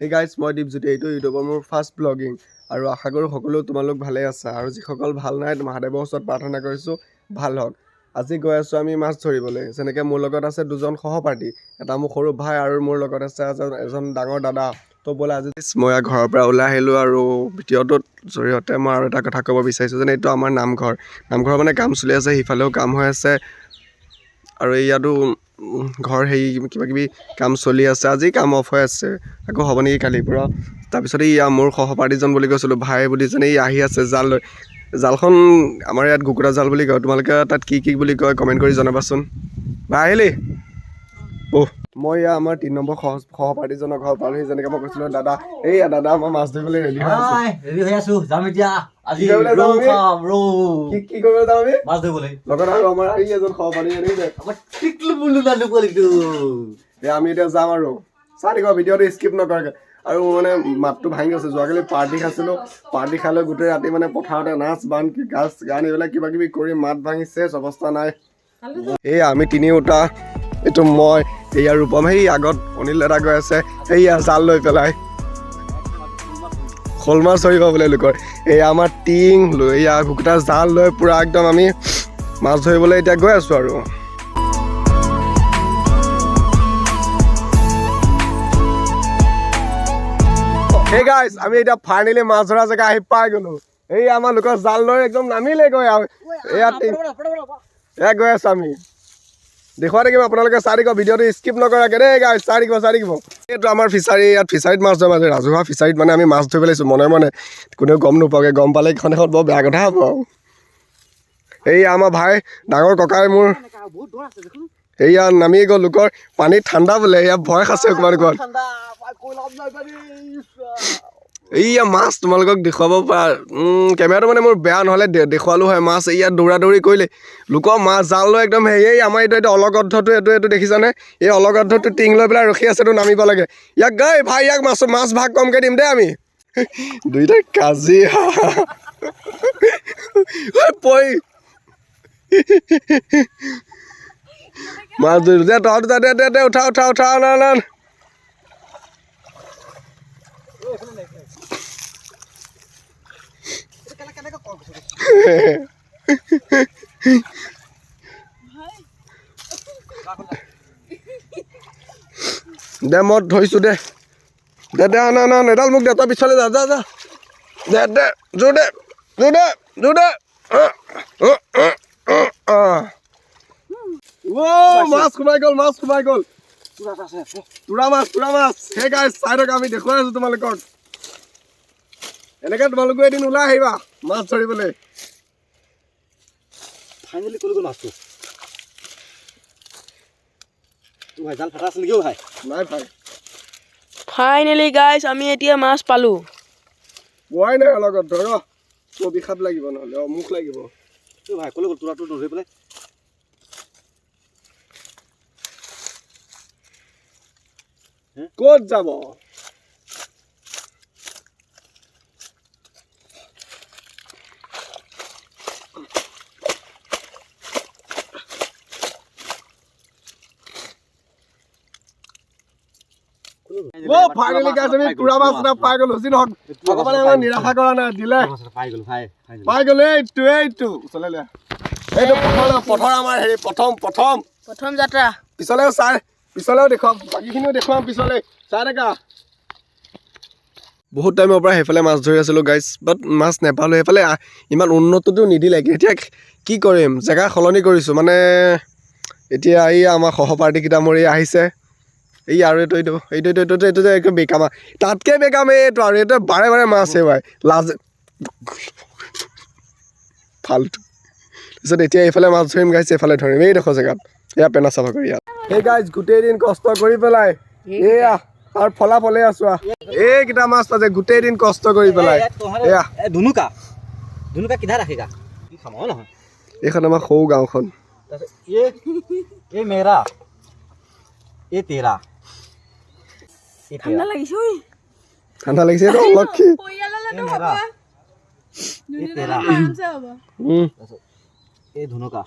Hey guys, মই দীপজ্যোতি। এইটো ইউটিউবৰ মোৰ ফাৰ্ষ্ট ব্লগিং আৰু আশা কৰোঁ সকলো তোমালোক ভালেই আছা আৰু যিসকল ভাল নাই, মহাদেৱৰ ওচৰত প্ৰাৰ্থনা কৰিছোঁ ভাল হওক। আজি গৈ আছোঁ আমি মাছ ধৰিবলৈ। যেনেকৈ মোৰ লগত আছে দুজন সহপাঠী, এটা মোৰ সৰু ভাই আৰু মোৰ লগত আছে এজন ডাঙৰ দাদা। তো ব'লা, আজি মই ঘৰৰ পৰা ওলাই আহিলোঁ আৰু ভিডিঅ'টোত জৰিয়তে মই আৰু এটা কথা ক'ব বিচাৰিছোঁ যেনে এইটো আমাৰ নামঘৰ। নামঘৰৰ মানে কাম চলি আছে, সিফালেও কাম হৈ আছে আৰু ইয়াতো ঘৰ হেৰি কিবা কিবি কাম চলি আছে। আজি কাম অফ হৈ আছে, আকৌ হ'ব নেকি কালিৰ পৰা। তাৰপিছত এইয়া মোৰ সহপাঠীজন বুলি কৈছিলোঁ, ভাই বুলি, যেনে এই আহি আছে জাল লৈ। জালখন আমাৰ ইয়াত ঘুকুটা জাল বুলি কয়, তোমালোকে তাত কি কি বুলি কয় কমেণ্ট কৰি জনাবাচোন। ভাই আহিলি? অহ, মই এয়া আমাৰ 3 নম্বৰ সহপাঠীজনৰ ঘৰ পালোহি। যেনেকৈ মই কৈছিলোঁ দাদা, এইয়া দাদা আমাৰ মাছ ধৰিবলৈ ৰেডি হৈ আছে। ৰেডি হৈ আছো, যাম এতিয়া আজি। কি কৰিবলৈ যাম ৰৌ আমি? খাম ৰৌ। কি কি কৰিবলৈ যাম আমি? মাছ ধৰিবলৈ। লগত আৰু আমাৰ এই এজন সহপাঠী দেখিছে। আমাৰ টিকলু বুলু লালু পোৱালিটো। এয়া আমি এতিয়া যাম আৰু চাই থাকিব ভিডিঅ'টো স্কিপ নকৰাকৈ। আৰু মানে মাতটো ভাঙি গৈছে, যোৱাকালি পাৰ্টি খাইছিলোঁ। পাৰ্টি খাই লৈ গোটেই ৰাতি মানে পথাৰতে নাচ বান কি গাছ গান এইবিলাক কিবা কিবি কৰি মাত ভাঙিছে, অৱস্থা নাই। এই আমি তিনিওটা, এইটো মই, এইয়া ৰূপম, সেই আগত অনিল দাদা গৈ আছে, সেইয়া জাল লৈ পেলাই শ'ল মাছ ধৰিব বোলে লোকৰ। এইয়া আমাৰ টিং লৈ, এইয়া ঘুকুটা জাল লৈ পূৰা একদম আমি মাছ ধৰিবলৈ এতিয়া গৈ আছোঁ আৰু। Hey guys, আমি এতিয়া ফাইনেলি মাছ ধৰা জেগা আহি পাই গ'লো। এই আমাৰ লোকৰ জাল লৈ একদম নামিলে গৈ আৰু এয়া টিং, এয়া গৈ আছোঁ আমি। দেখুৱাই থাকিম আপোনালোকে চাই থাকিব ভিডিঅ'টো স্কিপ নকৰাকৈ দেই গাইজ, চাই থাকিব, চাই থাকিব। এইটো আমাৰ ফিচাৰী, ইয়াত ফিচাৰীত মাছ ধৰে মাজে ৰাজহুৱা ফিচাৰীত মানে আমি মাছ ধৰিব লাগিছোঁ মনে মনে, কোনেও গম নোপোৱাকৈ। গম পালে এইখন এখন বৰ বেয়া কথা হ'ব। এই আমাৰ ভাই ডাঙৰ ককাই মোৰ এইয়া নামি গ'ল লোকৰ পানী ঠাণ্ডা বোলে, এয়া ভয় খাইছে অকণমান অকণমান। এইয়া মাছ তোমালোকক দেখুৱাব পৰা কেমেৰাটো মানে মোৰ বেয়া, নহ'লে দেখুৱালো হয় মাছ। এইয়া দৌৰা দৌৰি কৰিলে লোকৰ মাছ জাল লৈ একদম হেৰি। এই আমাৰ এইটো অলগদ্ধটো, এইটো দেখিছানে? এই অলগদ্ধটো টিং লৈ পেলাই ৰখি আছে, এইটো নামিব লাগে। ইয়াক গাই ভাই, ইয়াক মাছ ভাগ কমকৈ দিম দেই আমি। দুইটা কাজিয়া পৰি মাছ ধৰি দে, তহঁত দে দে দে, উঠা উঠা উঠা, না না। দে মই ধৰিছোঁ, দে দে দে, না না, এডাল মোক দে, তই পিছফালে যা যা যা, দে দে, জোৰ দে জোৰ দে জোৰ দে। মাছ সোমাই গ'ল, মাছ সোমাই গ'ল, তোৰা মাছ, তোৰা মাছ। সেই গাইজ চাই থাকা, আমি দেখুৱাই আছোঁ তোমালোকক। এনেকৈ তোমালোকো এদিন ওলাই আহিবা মাছ ধৰিবলৈ। ফাইনেলি ক'লৈ গ'ল মাছটো? ভাই জাল ফটা আছে নেকি ভাই? নাই ভাই। ফাইনেলি গাইজ আমি এতিয়া মাছ পালোঁ। পোৱাই নাই লগত ধৰ, বিষাপ লাগিব নহ'লে, অঁ মুখ লাগিব। ভাই ক'লৈ গ'ল তোৰাটো নধৰি পেলাই? ক'ত যাব? ফাইনেলি গাইজ আমি তোৰা মাছ এটা পাই গ'লো। যি নহওক ভগৱানে আমাক নিৰাশা কৰা নাই, দিলে। পাই গ'লো ভাই, পাই গ'লো। এইটো এইটো ওচৰলৈ লৈ আহ। এইটো পথৰ আমাৰ হেৰি প্ৰথম প্ৰথম প্ৰথম যাত্ৰা। পিছলৈও চাই, পিছলৈও দেখুৱাম, বাকীখিনিও দেখুৱাম পিছলৈ, চাই থাকা। বহুত টাইমৰ পৰা সেইফালে মাছ ধৰি আছিলোঁ গাইজ, বাট মাছ নেপালোঁ। সেইফালে ইমান উন্নতটো নিদিলে। এতিয়া কি কৰিম, জেগা সলনি কৰিছোঁ মানে। এতিয়া এই আমাৰ সহপাঠীকেইটা মোৰ এই আহিছে। এই আৰু এইটো এইটো এইটো এইটো এইটো এইটো এইটো বেকামা, তাতকৈ বেকাম এইটো আৰু এইটো বাৰে বাৰে মাছ হেৰুৱাই লাজ ফাল্টু। তাৰপিছত এতিয়া এইফালে মাছ ধৰিম গাইজ, এইফালে ধৰিম এইডোখৰ জেগাত, এয়া পেনা চাফা কৰি ইয়াত। সেই গাইজ গোটেই দিন কষ্ট কৰি পেলাই এয়া তাৰ ফলাফলে আছো। এইকেইটা মাছ পাইছে গোটেই দিন কষ্ট কৰি পেলাই। এয়া ধুনুকা ধুনুকা কিধা ৰাখিগা কি খাম নহয়। এইখন আমাৰ সৰু গাঁওখন। এই মেৰা এই তেৰা। ঠাণ্ডা লাগিছে ঐ। ঠাণ্ডা লাগিছে এইটো লক্ষী। এই ধুনুকা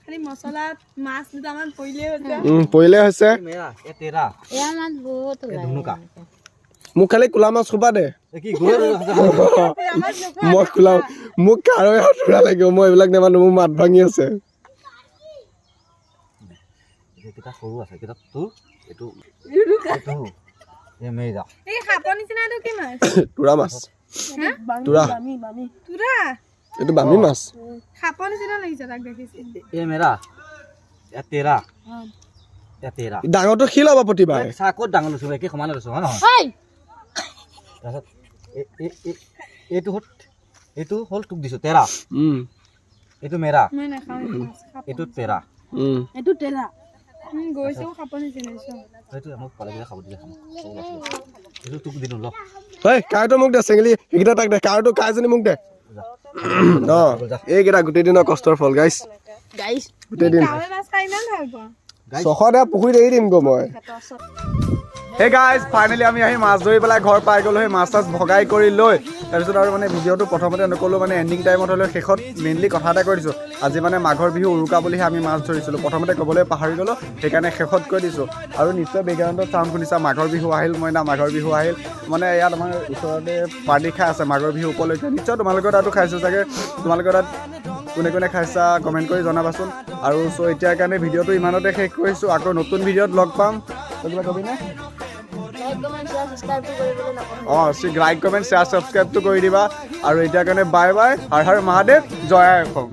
খালি মছলা মাছ দুটামান পৰিলেই হৈছে। পৰিলে হৈছে। মেৰা এই তেৰা এয়া মাছ বহুত এই ধুনুকা। মোক খালি ক'লা মাছ সোপা দে। কি গৰৈ? মই খোলা, মোক কাৰৈ হাতোৰা লাগিব। মই এইবিলাক নামানো, মোৰ মাত ভাঙি আছে। এইকেইটা সৰু আছে, এইকেইটা তোৰ, এইটো এইটো এই মেৰি যা। এই সাপৰ নিচিনা এইটো কি মাছ? তোৰা মাছ। তোৰা। তোৰা। এইটো বামী মাছ। সাপৰ নিচিনা লাগিছে তাক দেখিছে। ये मेरा या तेरा या तेरा। ডাঙৰটো শিল হ'ব প্ৰতিবাৰে। চাহ ক'ত ডাঙৰ লৈছোঁ? একে সমানে লৈছোঁ, হয় নহয়? তাৰপিছত এইটো হ'ল, এইটো হ'ল, তোক দিছোঁ তেৰা। এইটো মেৰা। মই নাখাওঁ এইটো মাছ, সাপৰ। এইটো তেৰা। এইটো তেৰা। গৈছেও সাপৰ নিচিনা চোৱা। সেইটো মোক পালেকেইটা খাব দিলে খাম। সৰু আছিলে। এইটো তোক দিলোঁ, ল। ঐ, কাইটো মোক দে, চেঙেলি সেইকেইটা তাক দে, কাইটো কাইজনী মোক দে। অ, এইকেইটা গোটেই দিনৰ কষ্টৰ ফল গাইছ। গাইছ। গোটেই দিন। কাৱৈ মাছ খাই ইমান ভাল পাওঁ। 600 দে, পুখুৰীত এৰি দিম গৈ মই। হে গাইজ, ফাইনেলি আমি আহি মাছ ধৰি পেলাই ঘৰ পাই গ'লো। সেই মাছ চাছ ভগাই কৰি লৈ তাৰপিছত আৰু মানে ভিডিঅ'টো প্ৰথমতে নক'লোঁ, মানে এণ্ডিং টাইমত হ'লেও শেষত মেইনলি কথা এটা কৈ দিছোঁ। আজি মানে মাঘৰ বিহু উৰুকা বুলিহে আমি মাছ ধৰিছিলোঁ। প্ৰথমতে ক'বলৈ পাহৰি গ'লোঁ, সেইকাৰণে শেষত কৈ দিছোঁ। আৰু নিশ্চয় বেকগ্ৰাউণ্ডত চাউণ্ড শুনিছা, মাঘৰ বিহু আহিল মইনা, মাঘৰ বিহু আহিল। মানে ইয়াত আমাৰ ওচৰতে পাৰ্টি খাই আছে মাঘৰ বিহু উপলক্ষে। নিশ্চয় তোমালোকৰ তাতো খাইছে চাগে। তোমালোকৰ তাত কোনে কোনে খাইছা কমেণ্ট কৰি জনাবাচোন। আৰু চ' এতিয়াৰ কাৰণে ভিডিঅ'টো ইমানতে শেষ কৰিছোঁ। আকৌ নতুন ভিডিঅ'ত লগ পাম। তই কিবা কবিনে? লাইক, কমেণ্ট, শ্বেয়াৰ, ছাবস্ক্ৰাইবটো কৰিবলৈ নাপাহৰিব। অঁ, লাইক, কমেণ্ট, শ্বেয়াৰ, ছাবস্ক্ৰাইবটো কৰি দিবা। আৰু এতিয়াৰ কাৰণে বাই বাই। হৰ হৰ মহাদেৱ, জয় আই অসম।